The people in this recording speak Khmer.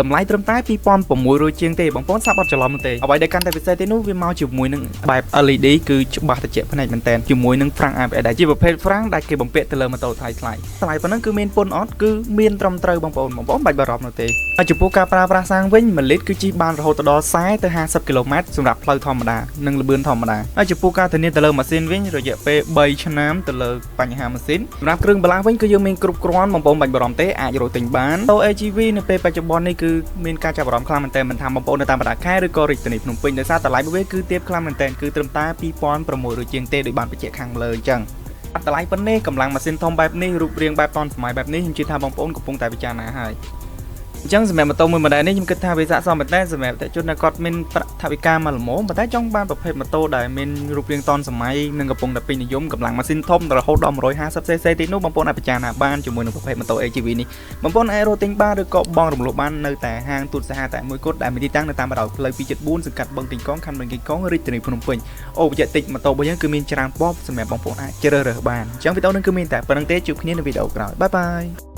តម្លៃត្រឹមតែ2600ជាងទេបងប្អូនសាប់អត់ច្រឡំទេអ្វីដែលកាន់តែពិសេសទេនោះវាមកជាមួយនឹងបែប LED គឺច្បាស់ត្រជាក់ភ្នែកមែនតើជាមួយនឹង ហ្វ្រាំង ABS ដែលជាប្រភេទហ្វ្រាំងដែលគេបំពាក់ទៅលើម៉ូតូថ្លៃថ្លៃថ្លៃប៉ុណ្ណឹងគឺមានពន្ធអត់គឺមានត្រឹមត្រូវបងប្អូនបងប្អូនបាច់បារម្ភនោះទេហើយចំពោះការប្រើប្រាស់សាំងវិញ1លីត្រគឺជិះបានរហូតដល់40ទៅ50គីឡូម៉ែត្រសម្រាប់ផ្លូវធម្មតានិងល្បឿនធម្មតាហើយចំពោះការធានាទៅលើម៉ាស៊ីនវិញរយៈពេល3ឆ្នាំទៅលើបញ្ហាម៉ាស៊ីនសម្រាប់គ្រឿងបន្លាស់វិញគឺយើងមានគ្រប់គ្រាន់បងប្អូនបាច់បារម្ភទេអាចរកទិញបានតូ AGV នៅពេលបច្ចុប្បន្ននេះគឺមានការចាប់អារម្មណ៍ខ្លាំងមែនទែនមិនថាបងប្អូននៅតាមបណ្ដាខេត្តឬក៏រាជធានីភ្នំពេញដោយសារតម្លៃរបស់វាគឺទាបខ្លាំងមែនទែនគឺត្រឹមតែ2600ជាងទេដោយបានបញ្ជាក់ខាងលើអញ្ចឹងតម្លៃប៉ុណ្ណេះកម្លាំងម៉ាស៊ីនធំបែបនេះរូបរាងបែបទាន់សម័យបែបនេះខ្ញុំជឿថាបងប្អូនកំពុងតែពិចារណាហើយអញ្ចឹងសម្រាប់ម៉ូតូមួយម៉ូដែលនេះខ្ញុំគិតថាវាស័ក្តិសមមែនទែនសម្រាប់អតិថិជនដែលគាត់មានប្រាក់ថវិកាមកល្មមប៉ុន្តែចង់បានប្រភេទម៉ូតូដែលមានរូបរាងទាន់សម័យនិងកំពុងតែពេញនិយមកម្លាំងម៉ាស៊ីនធំរហូតដល់ 150cc ទីនោះបងប្អូនអាចពិចារណាបានជាមួយនឹងប្រភេទម៉ូតូ AGV នេះបងប្អូនអាចរកទិញបានឬក៏បង់រំលោះបាននៅតែហាងទូតសហតែមួយគត់ដែលមានទីតាំងនៅតាមបណ្ដោយផ្លូវ274សង្កាត់បឹងកេងកងខណ្ឌបឹងកេងកងរាជធានីភ្នំពេញអូបច្ចេកតិចម៉ូតូរបស់យើងគឺមានច្រើនពណ៌សម្រាប់បងប្អូនអាចជ្រើសរើសបានអញ្ចឹងវីដេអូនេះគឺមានតែប៉ុណ្ណឹងទេជួបគ្នានៅវីដេអូក្រោយ bye bye.